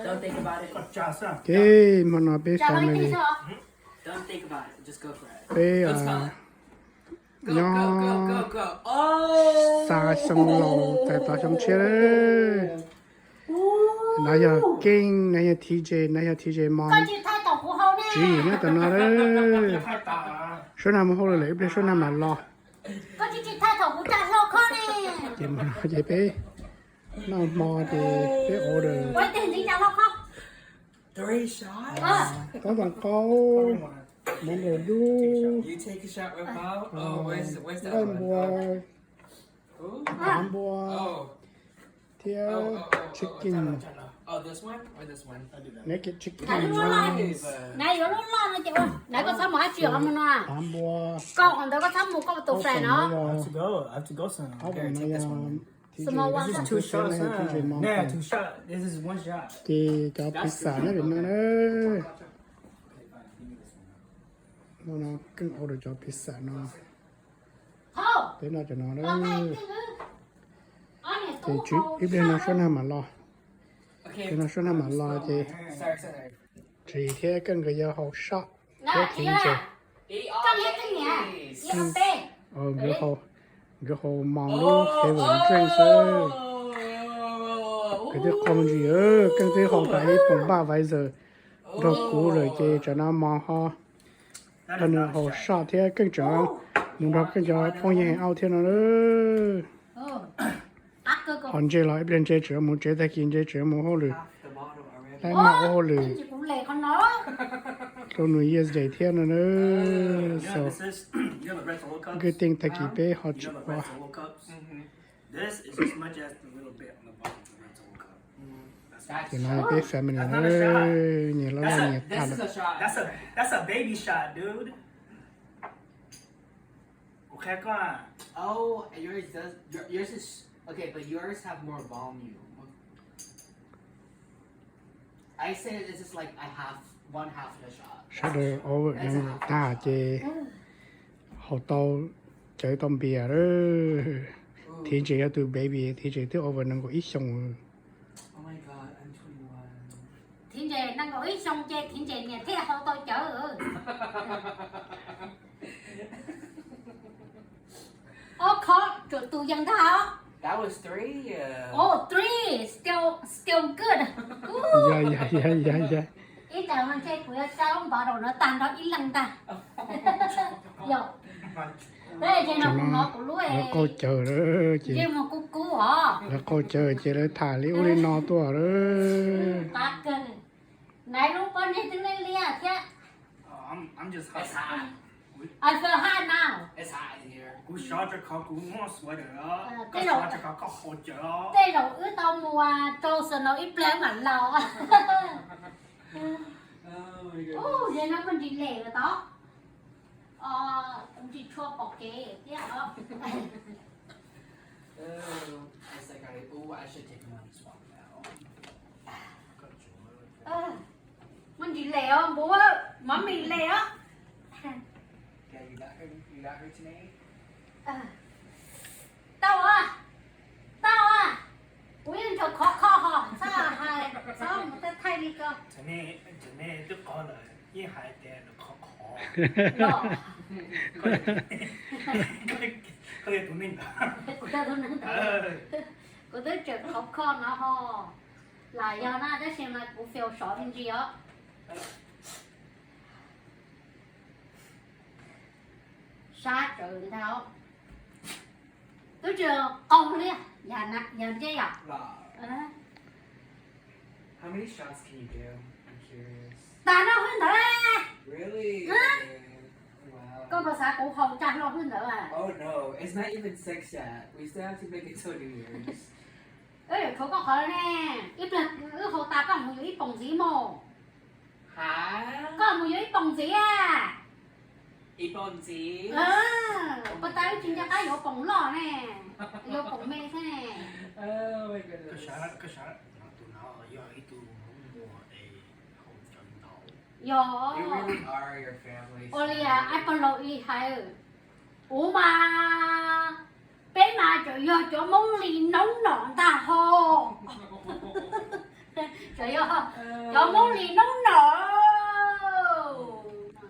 Ok, hmo no peb family, peb nyob xa xyoo laus txais tau xyoo tshiab lawm. No yog Keej, no yog T J, no yog T J mom. Tswv yim nyob tom no lawm. Suab nag mus hauj lwm lawm, ib pliag suab nag mam los. Ces mus no ces peb noj hmo ces peb order tab tom qaub, mov nplaum dub, nqaij npua, hav npua thiab chicken, naked chicken. Hav npua, ob pom no yog, ob pom no yog T J, no yog T J mom. Ces cov pizza nyob pem no na. No Keej order cov pizza no. Peb noj cov no na. Ces ib pliag no suab nag mam los. Ib pliag no suab nag mam los ces Tswv Yim thiab Keej nkawd yuav haus soj thiab T J. Nkawd haus mos lub heavy drink xwb. Nkawd twb qau ntsis, Keej twb haus tas ib poom Budweiser nrog kuv lawm ces tsam no mos ho nrog nws haus soj thiab Keej tseem mus nrog Keej cov phooj ywg hang out thiab no. Ho ntse los ib pliag ntse tseem mus tsev, tag kis ntse tseem mus hauj lwm, lab maj ua hauj lwm rau New Year's Day thiab no na. So good thing tag kis peb ho tsis ua. Ces no peb family na, nyias loj loj nyias tag lawm. Sawv daws over nees nkaum tag ces haus tau, cawv tau npias lawm. Thiv ntses yog tus baby, thiv ntses twb over nees nkaum ib xyoos. Thiv ntses nees nkaum ib xyoos ces thiv ntses niam thiaj haus tau cawv. Ob khob tsuam tus yees ntag os. Oh, three, still, still good. Yog, yog, yog, yog, yog. Ib tas no ntshe kuv yuav tsa lub npov rau no tag nrho ib leeg ntag. Yog. Peb ces no kuv hnov kuv lub, lawv qaug cawv lawm ces, lawv qaug cawv ces lawv tham li ub li no tuaj lawm. Naiv lub pob ntseg twb liab liab thiab. I feel hot now. Tej zaum wb tau mus rau snow ib pliag mam los. Ub, yog no muaj ntsis lem lawm tod. Ntsis tshua pom kev thiab os. Muaj ntsis lem os npua, mov mis lem os. Tau, tau, kuv yeej nrog khov kho ho txhob hais, txhob mus thaij thaij li ko. Twb qhov lawm yeej hais tias nws qhov qhov. Koj yog tus neeg ntawd. Kuv twb tseem khov kho no ho. Lam yog na, tab sis mas kuv fail sov me ntsis os. Sab tsawv ntag. Twb tsis qaug li, yog ntsej yom. Tag nrho hwb ntawd. Koj puas xav kuv haus tag hlo hwb ntawd? Wb yuav tshuav koj qhov ne, ib pliag wb haus tas koj mus yuav ib poom ntxiv mog. Koj mus yuav ib poom ntxiv a. Puas tas wb tsis nco qab yuav poom loj ne, yuav poom me xwb ne. Yog, ua li Apollo hais, kuv mas, peb mas tseem yog cov Hmoob li noob nom ntag ho. Tsuas yog cov Hmoob li hnub no.